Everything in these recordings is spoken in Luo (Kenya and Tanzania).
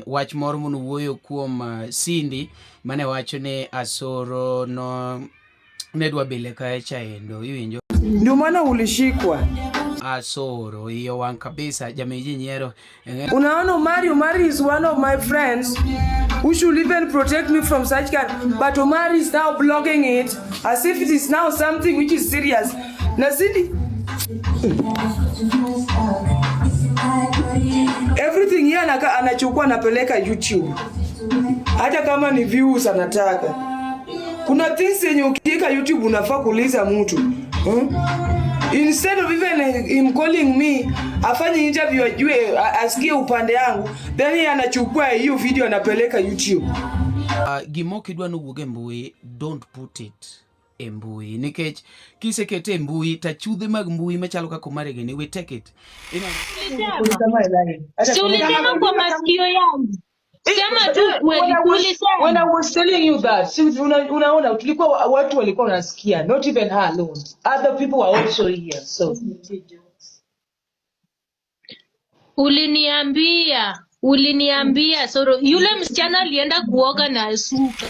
Wach moro mono wuoyo kuom Cindy mane wacho ni Asoro no ne dwa bile kacha endo iwinjo. Ndio maana ulishikwa. Asoro iye wang' kabisa jamii ji nyiero. Unaona Omari, Omari is one of my friends who should even protect me from such kind. But Omari is now blogging it as if it is now something which is serious. Na Cindy everything yeye anachukua anapeleka YouTube, hata kama ni views anataka. Kuna things yenye ukiweka YouTube unafaa kuuliza mtu Instead of even him calling me afanye interview ajue asikie upande yangu, then yeye anachukua hiyo video anapeleka YouTube. Gima ok idwa ni owuog e mbui, don't put it e mbui nikech kisekete e mbui to achudhe mag mbui machalo kaka Omari gini we take it. Si ulisema kwa masikio yangu. Sema tu kweli, When I was, when I ulisema. was telling you that, si unaona tulikuwa watu walikuwa wanasikia, not even her alone. Other people were also here. So Uliniambia, uliniambia Soro, yule msichana alienda kuoga na suka.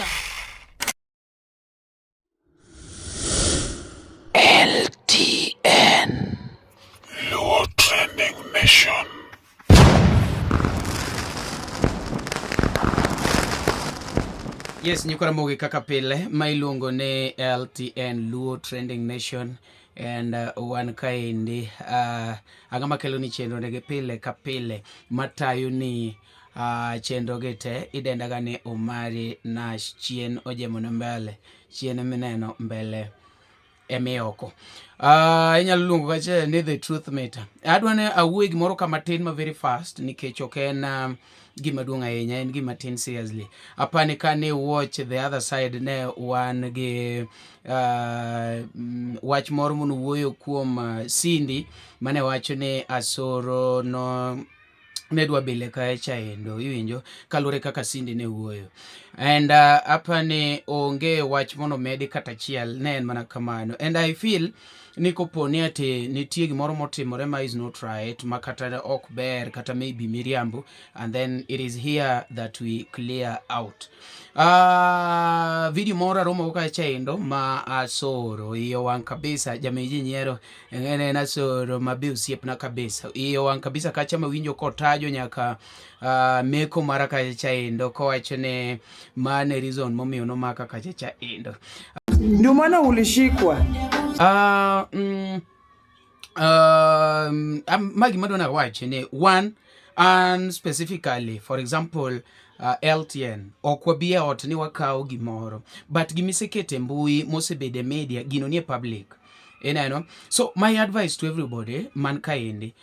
LTN. Luo Trending Nation. Yes, nyikwa Ramogi kaka pile ma iluongo ni LTN Luo Trending Nation and wan kaendi ang'o makelo ni chenro negi pile ka pile matayo ni chenro gi te idendaga ni Omari Nash chien ojemo ne mbele chien mineno mbele emioko. Inyalo luongo kacha ni the truth meter. Adwa ni awuoye gimoro ka matin ma very fast nikech ok en gima duong' ahinya, en gima tin seriously. Apani ka ni watch the other side ne wan gi wach moro mono wuoyo kuom Cindy mane wacho ni Asoro no ne dwa bile kacha endo iwinjo kaluwore kaka Cindy ne wuoyo and apani onge wach mondo medi kata achiel ne en mana kamano and I feel ni kopo ni ati nitie gimoro motimore ma is not right ma kata ok ber kata maybe miriambo and then it is here that we clear out. Video moro aromo go kacha endo ma Asoro iye owang' kabisa jamii ji nyiero en en Asoro ma be osiepna kabisa iye owang' kabisa kacha mawinjo kotajo nyaka meko mara kacha endo kowacho ni mano e reason momiyo nomaka kacha cha endo. Ndio maana ulishikwa. Ma gima adwa nawach ni one and specifically for example LTN ok wabi e ot ni wakawo gimoro but gimisekete mbui mosebedo e media gino nie public ineno so my advice to everybody man kaendi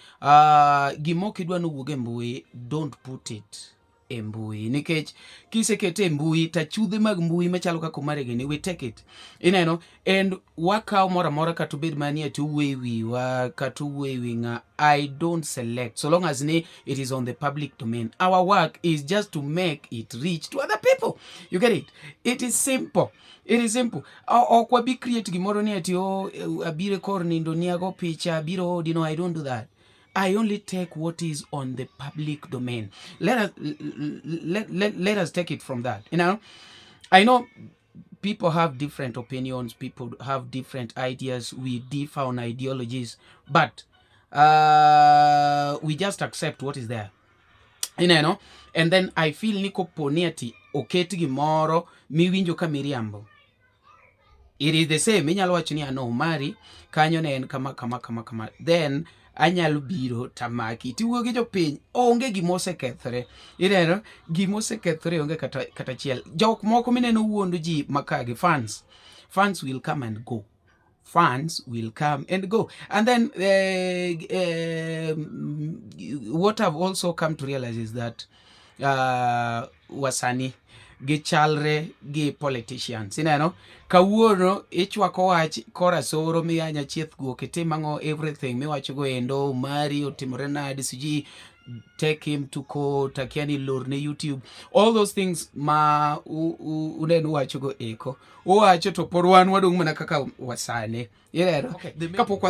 gima ok idwa ni owuog e mbui don't put it e mbui nikech kisekete e mbui to achudhe mag mbui machalo kaka Omari gini we take it ineno and wakawo moro amora kata obed mana ni ati owuoyo e wiwa kata owuoyo e wi ng'a I don't select so long as ni it is on the public domain our work is just to make it reach to other people you get it it is simple it is simple ok wabi create gimoro ni ati oh, abiro e kor nindo ni ago picha abiro odi no I don't do that I only take what is on the public domain. Let us take it from that. You know, I know people have different opinions, people have different ideas, we differ on ideologies, but we just accept what is there. You know, and then I feel ni kopo ni ati oket gimoro miwinjo ka miriambo. It is the same, inyalo wacho ni ano Omari kanyo ne en kama kama kama kama. Then anyalo biro tamaki. Tiwuoyo gi jopiny, onge gima osekethore. Ineno, gima osekethore onge kata kata achiel. Jok moko mineno wuondo ji makagi fans. Fans will come and go. Fans will come and go. And then what I've also come to realize is that wasani gichalre gi politicians. Ineno, kawuono ichwako wach kora soro miya nyachieth guok itim ang'o everything miwacho go endo Omari otimore nade sijui Take him to court, akia ni lorne YouTube, all those things ma uneno uwachogo eko uwacho to pod wan wadong' mana kaka wasane ineno. Okay, kapok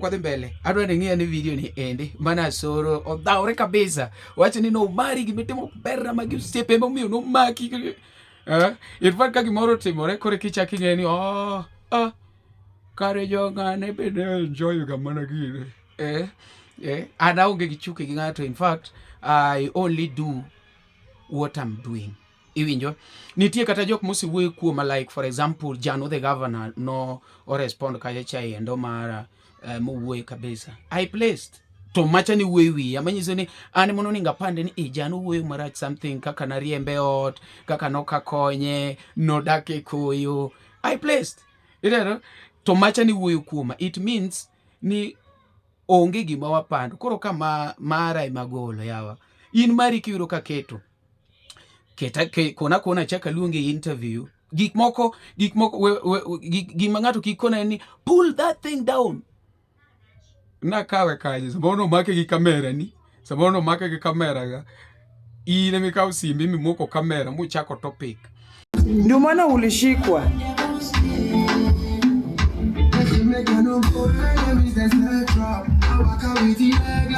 wadhi mbele, adwa ni ng'iya ni video ni endi mana Asoro odhawre kabisa, wacho ni nomari gimitimo ok berna, magi osiepe emomiyo nomaki. In fact, ka gimoro otimore koro kichako ing'e ni, oh, ah, kare jong'ane be ne enjoy ga mana gine. An aonge gi chuki gi ng'ato. In fact, I only do what I'm doing. Iwinjo, nitie kata jok mosewuoyo kuoma, like for example Jano the governor no orespond kacha cha endo mara mowuoyo kabisa. I placed to macha ni wuoyo wiya manyiso ni an mono onego apande ni e Jano wuoyo marach something kaka nariembe ot, kaka nokakonye nodak e koyo. I placed ineno to macha ni wuoyo kuoma. It means ni onge gima wapando. Koro ka ma, mara ema golo yawa, in mari kiyudo ka keto keta kona kona chak aluongi e interview, gik moko gima ng'ato kik kona en ni pull that thing down. Nakawe kanye? Samoro nomake gi kamera ni, samoro nomake gi kamera ga in emikawo simbi mimoko kamera muchako topic. Ndio maana ulishikwa.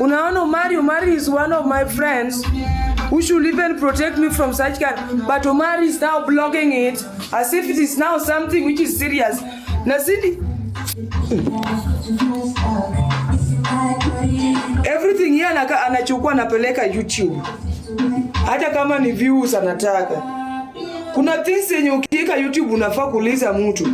Unaona, Omari, Omari is one of my friends who should even protect me from such kind. But Omari is now blogging it as if it is now something which is serious. Na Cindy, everything yeye anachukua anapeleka YouTube, hata kama ni views anataka. Kuna things yenye ukiweka YouTube unafaa kuuliza mtu,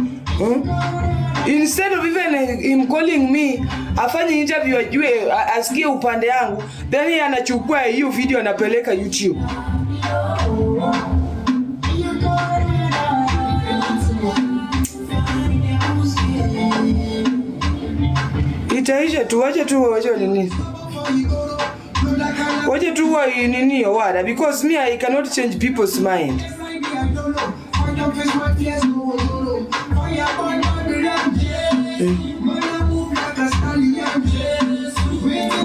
Instead of even him calling me afanye interview ajue asikie upande yangu, then yeye anachukua hiyo video anapeleka YouTube. Itaisha tu, wacha tu, wacha nini, wacha tu wa nini wada, because me, I cannot change people's mind.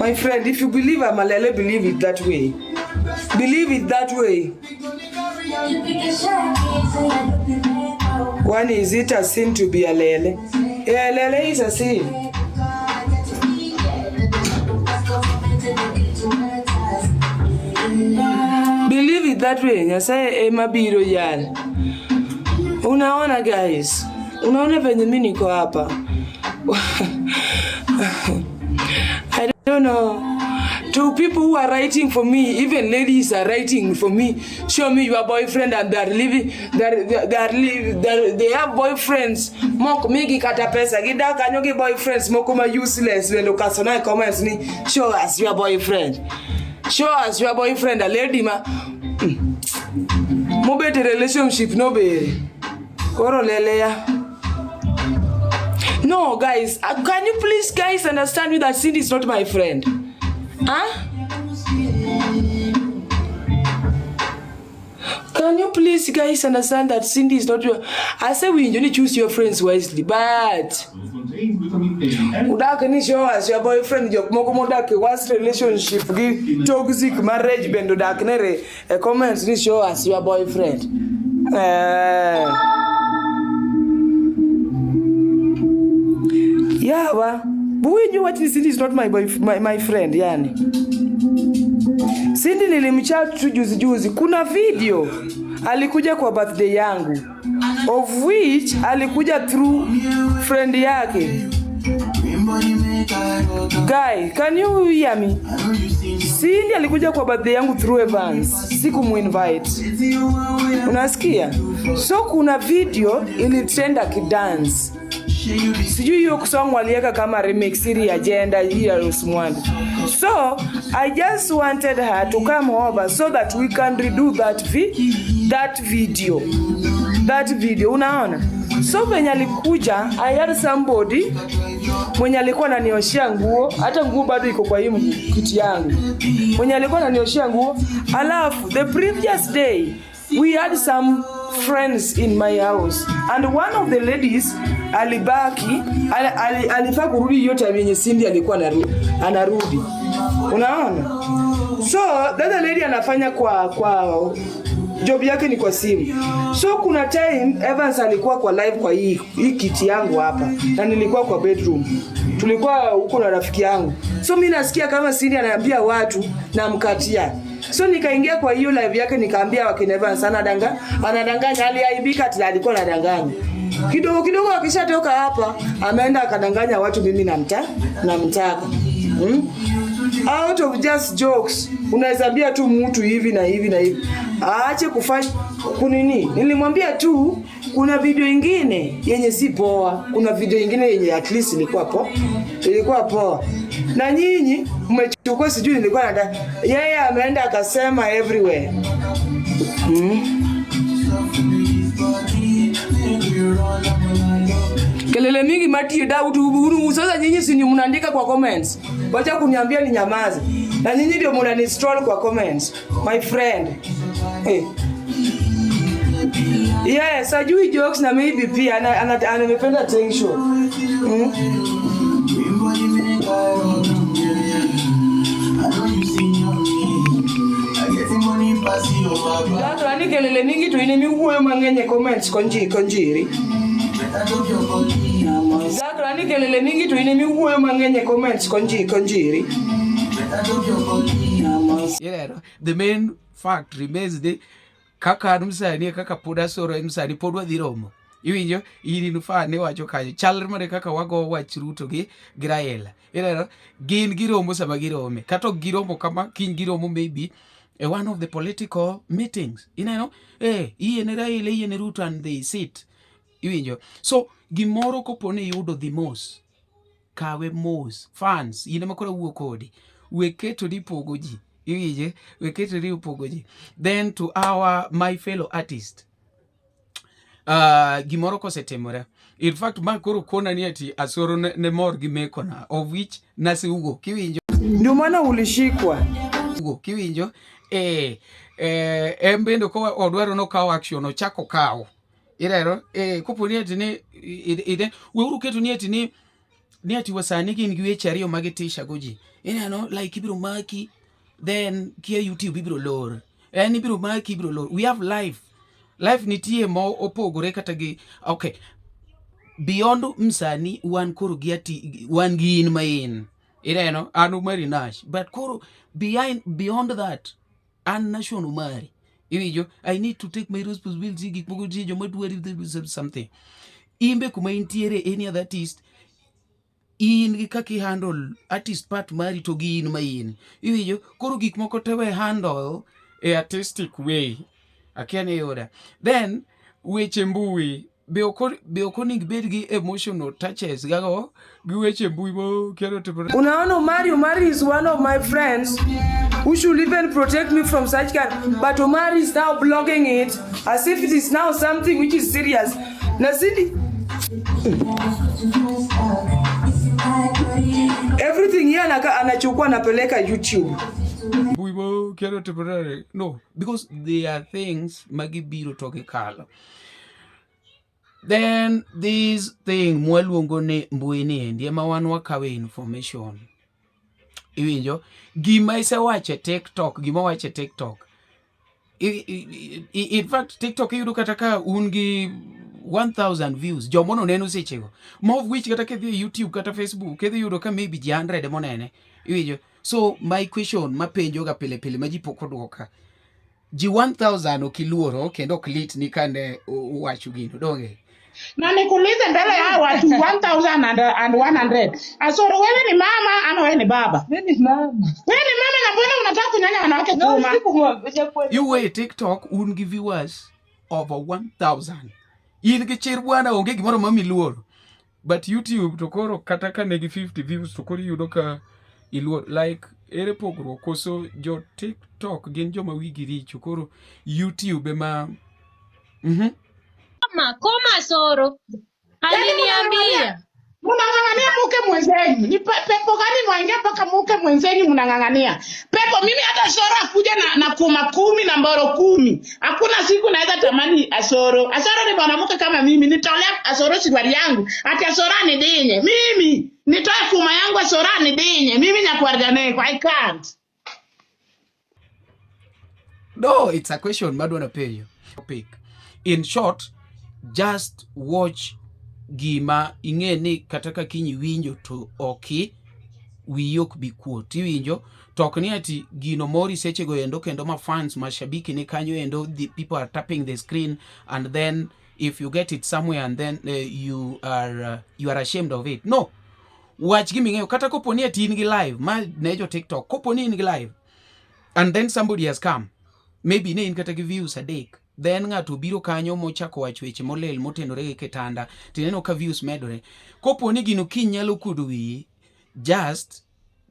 My friend, if you believe I'm a lele, believe it that way. Believe it that way. One, is it a sin to be a lele? Yeah, lele is a sin. Believe it that way. Nyasaye ema biro yal. Unaona guys, unaona venye mi niko hapa. I don't know. To people who are writing for me, even ladies are writing for me, "Show me your boyfriend," and they're living, they have boyfriends. Mok migi kata pesa, gidak kanyo gi boyfriends moko ma useless, wendo kasona comments ni, "Show us your boyfriend. Show us your boyfriend," a lady ma. Mobet e relationship no bere. Koro lele ya. No, guys, can you please, guys, understand me that Cindy is not my friend? Huh? Can you please, guys, understand that Cindy is not your... I say we only choose your friends wisely, but udak ni "Show us your boyfriend," jok moko modak e worst relationship gi toxic marriage bende odak nere e comments ni "Show us your boyfriend." Eh. Yawa, buwinjo wach ni Cindy is not my friend yani. Cindy nilimchat tu juzi juzi. Kuna video alikuja kwa birthday yangu, of which alikuja through friend yake. Guy, can you hear me? Cindy alikuja kwa birthday yangu through Evans. Sikumuinvite. Unasikia? So kuna video ilitrend akidance. Sijui hiyo song waliweka kama remix ili agenda hii ya Rose Muhando. So I just wanted her to come over so that we can redo that video. That video unaona? So venye alikuja, I had somebody mwenye alikuwa ananioshea nguo, hata nguo bado iko kwa hii kiti yangu. Mwenye alikuwa ananioshea nguo, alafu the previous day we had some friends in my house and one of the ladies alibaki alifaa kurudi hiyo time yenye Cindy alikuwa anarudi. Unaona? So the other lady anafanya kwa job yake ni kwa simu. So kuna time Evans alikuwa kwa live kwa hii kiti yangu hapa na nilikuwa kwa bedroom. Tulikuwa huko na rafiki yangu. So mimi nasikia kama Cindy anaambia watu namkatia. So nikaingia kwa hiyo live yake nikaambia wakina Evans anadanganya, aliaibika ati alikuwa anadanganya. Kidogo kidogo akishatoka hapa ameenda akadanganya watu mimi namtaka. Out of just jokes unaweza ambia tu mtu hivi na hivi na hivi aache kufanya kunini. Nilimwambia tu kuna video ingine yenye si poa, kuna video ingine yenye at least ilikuwa poa, ilikuwa poa. Na nyinyi mmechukua, sijui nilikuwa nataka yeye ameenda akasema everywhere. Kelele mingi mati Daudi uburu. Sasa nyinyi si ni mnaandika kwa comments. Wacha kuniambia ni nyamaze. Na nyinyi ndio mnani-stroll kwa comments. My friend. Hey. Yes, ajui jokes na maybe pia ana amependa attention. Dato ani kelele mingi to in miwuoyo mang'eny e comments konji konjiri. Dato ani kelele mingi to in miwuoyo mang'eny e comments konji konjiri. The main fact remains ni kaka an msani kaka pod asoro msani pod wadhi romo. Iwinjo in in fa ne wacho kanyo chalre mana kaka wago wach Ruto gi Raila. Ineno gin giromo sama girome kata ok giromo kama kiny giromo maybe e one of the political meetings. Ineno iyiene Raila, iyiene Ruto and they sit. Iwinjo so gimoro kopo ni iyudo dhi mos, kawe mos. Fans in ema koro awuo kodi, we keto ni pogo ji, iwinje, we keto ni pogo ji. Then to our my fellow artist, gimoro kosetimore, in fact ma koro kona ni ati Asoro ne mor gi mekona of which naseugo kiwinjo. Ndio maana ulishikwa. Ugo kiwinjo en bende ko odwaro nokawo action ochako kawo irero kopo ni ati ni ide weuru keto ni ati ni ati wasani gin gi weche ariyo ma gitisha go ji. Ineno like ibiro maki, then kia YouTube ibiro lor, en ibiro maki, ibiro lor. We have life, life nitie mo opogore kata gi okay beyond msani wan koro gi ati wan gi in ma in ineno an Umari Nash, but koro beyond that an Nation Umari, iwinjo. I need to take my responsibility. Gik moko nitie joma dwari something imbe kuma intiere any other artist in gi kaka i handle artist part mari to gi in ma in, iwinjo. Koro gik moko te we handle e artistic way, akia ni yuda. Then weche mbui be ok onego bed gi emotional touches gago gi weche mbui mo kero timore. Unaona Omari, Omari is one of my friends who should even protect me from such kind. But Omari is now blogging it as if it is now something which is serious. Nazidi everything yeye anachukua anapeleka YouTube. Mbui mo kero timore no, because there are things magibiro to gikalo. Then this thing mwaluongo ni mbui ni endi ema wan wakawe information, iwinjo. Gima isewacho e TikTok, gima owacho e TikTok, in fact TikTok iyudo kata ka un gi 1000 views jomono neno sechego ma of which kata kidhi e YouTube kata Facebook idhi yudo ka maybe ji 100 monene, iwinjo. So my question mapenjo ga pile pile ma ji pok odwoka, ji 1000 ok iluoro kendo ok lit ni kane uwacho gino donge? Na nikuulize mbele ya watu 1100. Asoro, wewe ni mama ama wewe ni baba? Mimi ni mama. Wewe ni mama na mbona unataka kunyonya wanawake No, kuma? sikumwambia. Iwe TikTok un gi viewers over 1000 in gi chir bwana, onge gimoro ma miluoro, but YouTube to koro kata ka nigi 50 views to koro iyudo ka iluor. Like ere pogruok? Koso jo TikTok gin joma wigi richo, koro YouTube ema Koma, koma Soro. Yaani Aliniambia. Mnang'ang'ania mke mwenzenyu. Ni pepo gani mwaingia mpaka mke mwenzenyu mnang'ang'ania? Pepo mimi hata Soro akuja na kuma 10 na mboro 10. Hakuna siku naweza tamani Asoro. Asoro ni mwanamke kama mimi. Nitolea Asoro suruali yangu. Ati Asoro anidinye. Mimi nitoe kuma yangu Asoro anidinye. Mimi nyakuarganeko. I can't. No, it's a question madwa penjo. Topic. In short, just watch gima ing'e ni kata ka kiny iwinjo to oki wiyi ok bi kuot. Iwinjo? To ok ni ati gino mori sechego endo kendo ma fans mashabiki ni kanyo endo the people are tapping the screen and then if you get it somewhere and then you are ashamed of it. No. Wach gima ing'eyo kata kopo ni ati in gi live ma ne jo TikTok kopo ni in gi live and then somebody has come maybe ne in kata gi views adek then ng'ato obiro kanyo mochako wacho weche molil motenore gi kitanda tineno ka views medore kopo ni gino kiny nyalo kuodo wiyi just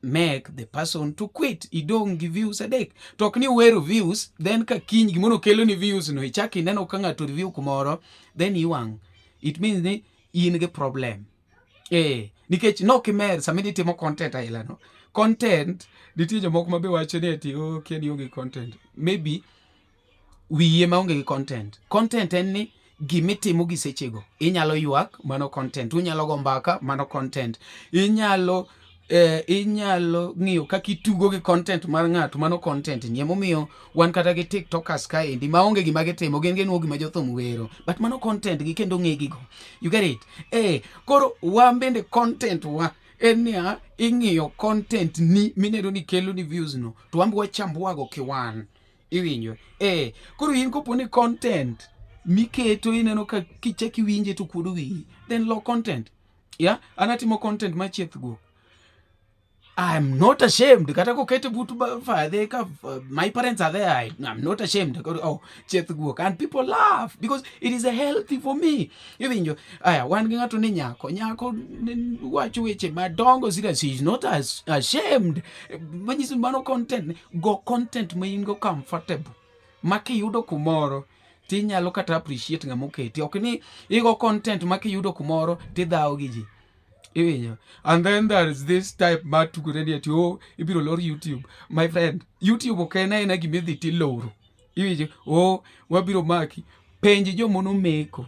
make the person to quit idong' gi views adek to ok ni wero views then ka kiny gimono kelo ni views no ichak ineno ka ng'ato review kumoro then iwang' it means ni in gi problem. Eh, nikech nok imer sama idhi timo content aila no. Content nitie jomoko ma be wacho ni ati oh kia ni onge content. Maybe wiyi ema onge gi content. Content en ni gimitimo gi sechego. Inyalo ywak, mano content. Unyalo go mbaka, mano content. Inyalo inyalo ng'iyo kaka itugo gi content mar ng'ato, mano content ni. Emomiyo wan kata gi tiktokers kaendi maonge gima gitimo, gin ginuo gima jothum wero. But mano content gi kendo ng'e gigo. You get it? Koro wan bende content wa en niya, ing'iyo content ni mineno ni kelo ni views no, to wan be wachambwago kiwan. Iwinjo? Koro in kopo ni content miketo ineno ka kichak iwinje to kuodo wiyi, then lok content. Yeah, an atimo content mar chieth guok. I'm not ashamed. Kata kokete but father ka my parents are there, I'm not ashamed. Oh, chieth guok. And people laugh because it is a healthy for me. Iwinjo? Aya, wan gi ng'ato ni nyako. Nyako wacho weche madongo serious. She is not as ashamed. Manyiso mano content. Go content ma in go comfortable. Ma kiyudo kumoro tinyalo kata appreciate ng'ama oketi. Ok ni igo content ma kiyudo kumoro tidhawo gi ji. Iwinjo? And then there is this type mar tugore ni ati oh ibiro lor YouTube. My friend, YouTube ok en aena gima idhi tiloro. Iwinjo? Oh, wabiro maki. Penj joma nomeko.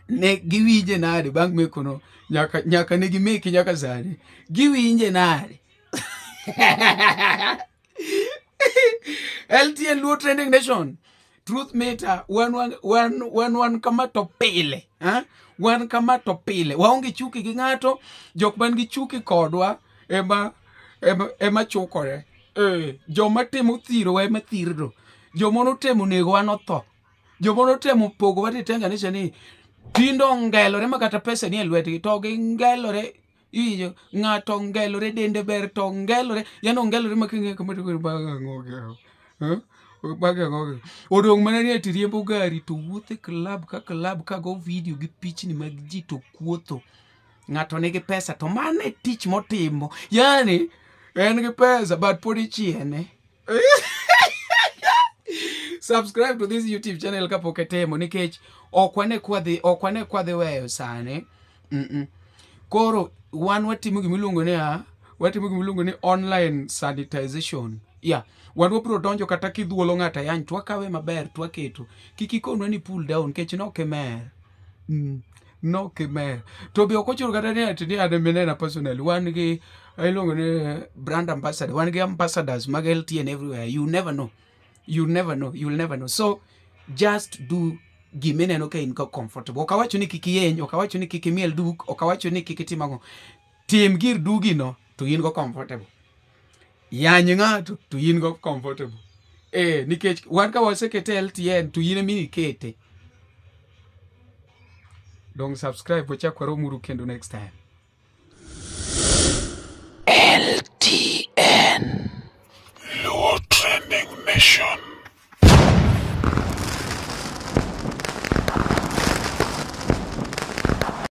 Ne giwinje nade bang' meko no nyaka ne gimeki nyaka sani. Giwinje nade? LTN Luo Trending Nation. Truth meter wan kama to pile. Ha? Wan kama to pile. Waonge chuki gi ng'ato, jok man gi chuki kodwa ema chukore. Joma temo thirowa ema thirro. Joma notemo negowa notho. Joma notemo pogowa titenganisha ni tindo ongelore ma kata pesa ni e lwetgi to gingelore. Iwinjo ng'ato ongelore dende ber to ongelore yani ongelore ma king'iyo kama to koro ang'o gi? Bag ang'o gi? Odong' mana ni ati riembo gari to wuotho e club ka club ka go video gi pichni mag ji to kuotho. Ng'ato nigi pesa to mano e tich motimo. Yani en gi pesa but pod ichiene. Subscribe to this YouTube channel kapok itimo nikech ok wane kwadhi ok wane kwadhi weyo sani. Koro wan watimo gima iluongo ni watimo gima iluongo ni online sanitization. Yeah, wan wabiro donjo kata kidhuolo ng'ato ayany to wakawe maber to waketo. Kik ikonwa ni pull down nikech nok imer. Nok imer. To be ok ochuno kata ni ati ni an minena personally. Wan gi iluongo ni brand ambassador. Wan gi ambassadors mag LTN everywhere. You never know. You never know. You'll never know. So just do gimineno ka in ka comfortable. Ok awacho ni kik iyeny, ok awacho ni kik imiel duk, ok awacho ni kik itim ang'o. Tim gir dugino to in go comfortable. Yany ng'ato to in go comfortable. Nikech wan ka wasekete LTN to in ema ikete. Dong subscribe wachak waromuru kendo next time. LTN Luo Trending Nation.